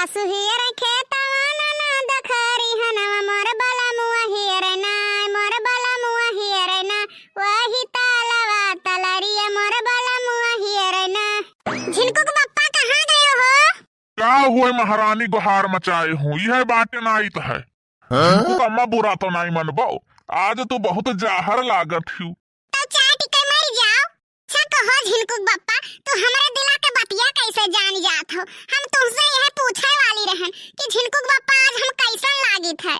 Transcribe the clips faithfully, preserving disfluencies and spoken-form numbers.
सासु हियर खेतवा ननद खरिहनवा, मोर बलमुआ हियर ना, मोर बलमुआ हियर ना, वही तालवा तलरिया, मोर बलमुआ हियर ना। झिनकू के बप्पा कहाँ गए हो? का हुए महारानी, गोहार मचाए हूँ, यह बाटे नाइत है। हाँ? झिनकू का अम्मा बुरा तो नाई मनबो, आज तू बहुत जाहर लागत हिउ। तो चाट के मर जाओ। अच्छा कहो झिनकू के बप्पा, तू हमरे दिला के बतिया कैसे जान जात हो? हम तुमसे यह पूछे वाली रहन कि झिनकू के बप्पा आज हम कैसन लागित है।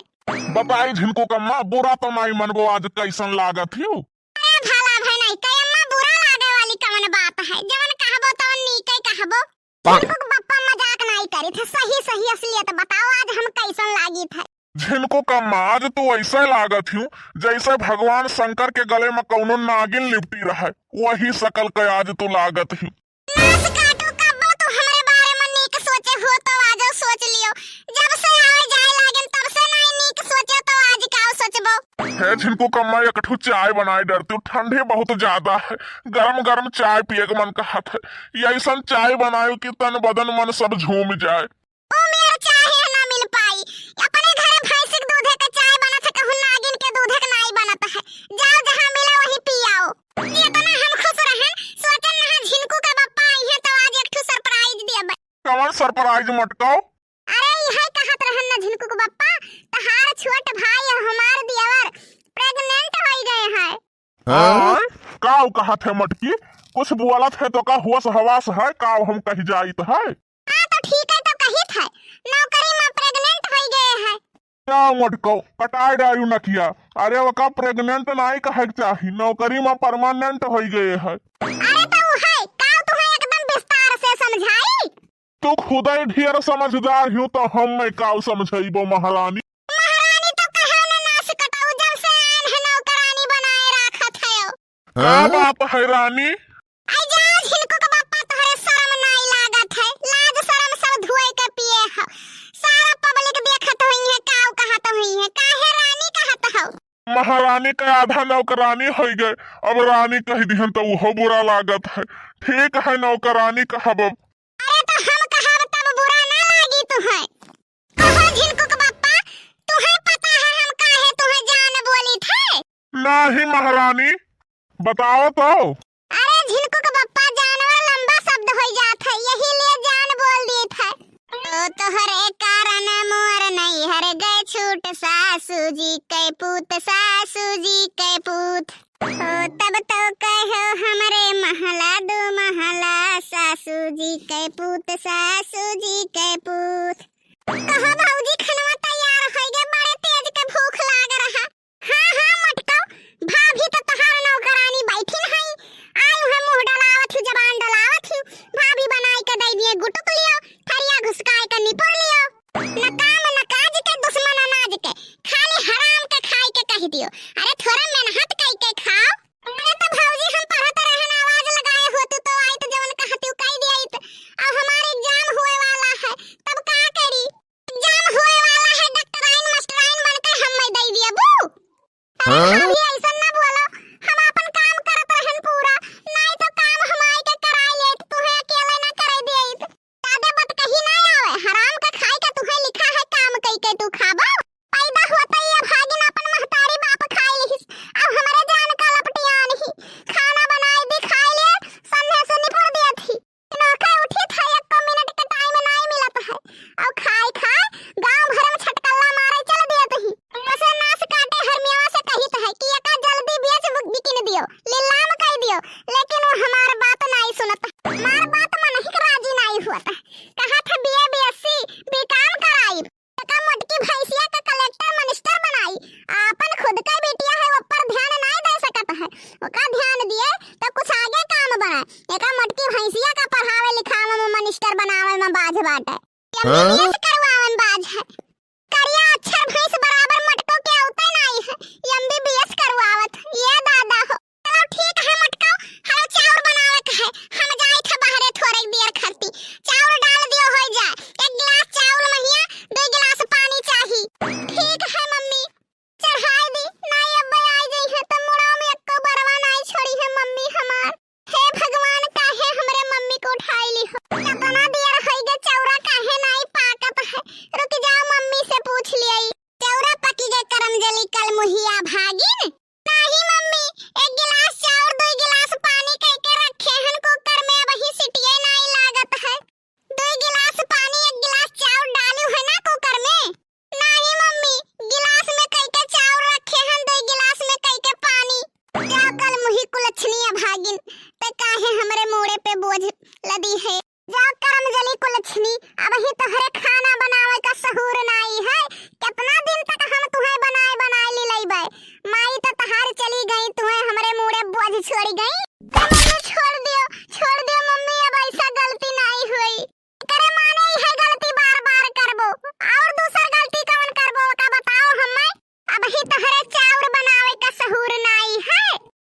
बताई झिनकू के अम्मा, बुरा तो नाई मनबो, आज कैसन लागत हिउ? अरे भला भाई नहीं, कई अम्मा बुरा लागे वाली कवन बात है? जवन कहबो तवन नीके कहबो। झिनकू के बप्पा मजाक नाई करित है, सही सही असलियत बताओ, आज हम कैसन लागित है? झिनकू के अम्मा, आज तू ऐसे लागत हिउ जैसे भगवान शंकर के गले में कौनो नागिन लिपटी रहे, वही शकल के आज तू लागत हिउ। नास काटू, कब्बो तू हमरे बारे में नीक सोचे हो तो आजो सोच लियो, जब से आवे जाए लागेन तब से नाई नीक सोचे तो आज का सोचबो? हे झिनकू के अम्मा, एक ठो चाय बनाए डरती हूँ, ठंडी बहुत ज्यादा है, गरम गरम चाय पिए के मन कहत है। ये ऐसन चाय बनायो कि तन बदन मन सब झूम जाए। ओ मेरा चाय है ना मिल पाई, अपने घरे भैंस के दूधे के चाय बनत है, कहूँ नागिन के दूधे के नाई बनत है। जाओ जहाँ मिला वहीं पियाओ। इतना हम खुश रहन, सोचन रहा झिनकू के बप्पा आई है तो आज एक ठो surprise देबे। कवन surprise मटकाओ? अरे, इहे कहत रहन न झिनकू के बप्पा, तहार छोट भाई और हमार दियावर pregnant होई गए हैं। हाँ? काउ कहत है मटकी? कुछ बोलत है तो का होश हवास है? काउ हम कहि जाइत है? हाँ, तो ठीक है, तो कहित है, नौकरी में pregnant होई गए हैं। क्या मटको, कटाए डारू नकिया। अरे, ओका pregnant नाई कहे के चाही, नौकरी में permanent होई गए है। अरे, तो उहे, काउ तुम्हें एकदम विस्तार से समझाई? तू खुदै ढेर समझदार हिउ, तो हम मैं काउ समझइबो महारानी। महारानी तो कहे न नास कटाऊ, जब से आन है नौकरानी बनाए राखत है। का हाँ? बात है रानी? आई जा झिनकू के बप्पा, तोहरे शरम नाई लागत है, लाज शरम सब धोए के पिए हो। सारा public देखत हुई है, काउ कहत हुई है, काहे रानी कहत हो? महारानी के आधा नौकरानी होई गए, अब रानी कह दिहन तो उहो बुरा लागत है। ठीक है, नौकरानी कहब अब। अरे तो हम कहब तब बुरा ना लागी तुहे। कहो झिनकू के बप्पा, तुहे पता है हम काहे तुहे जान बोली थे? नाही महारानी, बताओ तो। अरे झिनकू के बप्पा, जानवर लंबा शब्द होई जात है, यही लिए जान बोल दी थे। तो तोहरे कारण मोर नैहर गए छूट सासू जी के पूत, सासू जी के पूत। ओ तब तो कहो हमरे महला दो महला, सासू जी के पूत, सासू जी के पूत। कहो भौजी, खनवा तैयार होई गे, बड़े तेज के भूख लाग रहा। हाँ, हाँ, मटको, भाभी तो तहार नौकरानी बैठिन हई। आयु है मुँह डलावत ही, जबान डलावत ही। भाभी बनाई के दई दिए गुटुक लियो, थरिया घुसकाए के निपुर लियो। न काम न काज के दुश्मन अनाज के, खाली हराम के खाई के कह दियो। अरे थोड़ा मेहनत कई के खाओ। अरे तो भौजी हम पढ़त रहन, आवाज लगाए हो तू तो आई तो जवन कहती हूँ कह दिया। अब हमार exam हुए वाला है, तब का करी? Exam होए वाला है, डॉक्टराइन मास्टराइन बनके हम्मे दई दियबू। अरे हाँ? भाभी, ऐसन ना बोलो, हम आपन काम करत रहन पूरा, नाई तो काम हम आई के कराई लेत, तुहे अकेले ना करे देत। ज्यादा बतकही ना आवे, हराम का खाई का तुहे लिखा है काम कई के तू खाबो। पैदा होते ही अभागिन आपन महतारी बाप खाई लिहिस, अब हमरे जान का लपटियान ही, खाना बनाई दी खाई ले, संध्या से निपुर दियत ही। नौका उठी था, एको मिनट के time नाई मिलत है। और खाए खाए गांव भर में छटकल्ला मारे चल दियत ही। बस नास काटे हरमियावा से कहित है कि एका जल्दी बेच बु-, बिकिन दियो, लीलाम कई दियो, लेकिन वो हमार बात नाई सुनत है। हमार बात मनही के राजी नाई हुअत है। कहा था B A B S C B com कराई। एका मोटकी भैंसिया का कलेक्टर मिनिस्टर बनाई, आपन खुद का बिटिया है, ऊपर ध्यान नाई दे सकत है, ओका ध्यान दिए तो कुछ आगे काम बने। एका मोटकी भैंसिया का पढ़ावे लिखावे में मिनिस्टर बनावे में बाझ बाटे। हाँ? M B B S करवावे में बाझ है। करिया अक्षर भैंस बराबर मटको के औते नाई है, M B B S करवावत है। ये दादा हो। चलो ठीक है मटको, हलो चाउर बनावे के है, हम जाई थे बाहरे थोड़े देर खाती। चाउर डाल दियो, होई जाए। एक गिलास चाउर महिया, दो गिलास पानी चाही। ठीक है मम्मी, चढ़ाई दी, नाई अब्बे आई जाई है तो मुड़ा में एको बरवा नाई छोड़ी है मम्मी हमार। हे भगवान, काहे हमरे मम्मी को उठाई ली हो? कितना देर होई गे, चाउरा काहे नाई पाकत अबही तोहरे खाना बनावे का सहूर नाई है। कितना दिन तक हम तुहे बनाए बनाए लिलइबे? माई तो तहार चली गई, तुहे हमरे मूड़े बोझ छोड़ी गई। ए मम्मी, छोड़ दियो, छोड़ दियो मम्मी, अब ऐसा गलती नाई होई। एकरे माने इहे गलती बार बार करबो, और दूसर गलती कवन करबो, ओका बताओ हम्मे। अबही तोहरे चाउर बनावे का सहूर नाई है।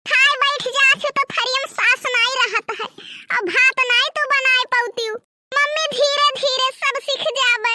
खाए बैठ जाछु तो थरियम सास नाई रहत है, और भात नाई तू बनाए पौतियु। मम्मी, धीरे धीरे सब सीख जाबे।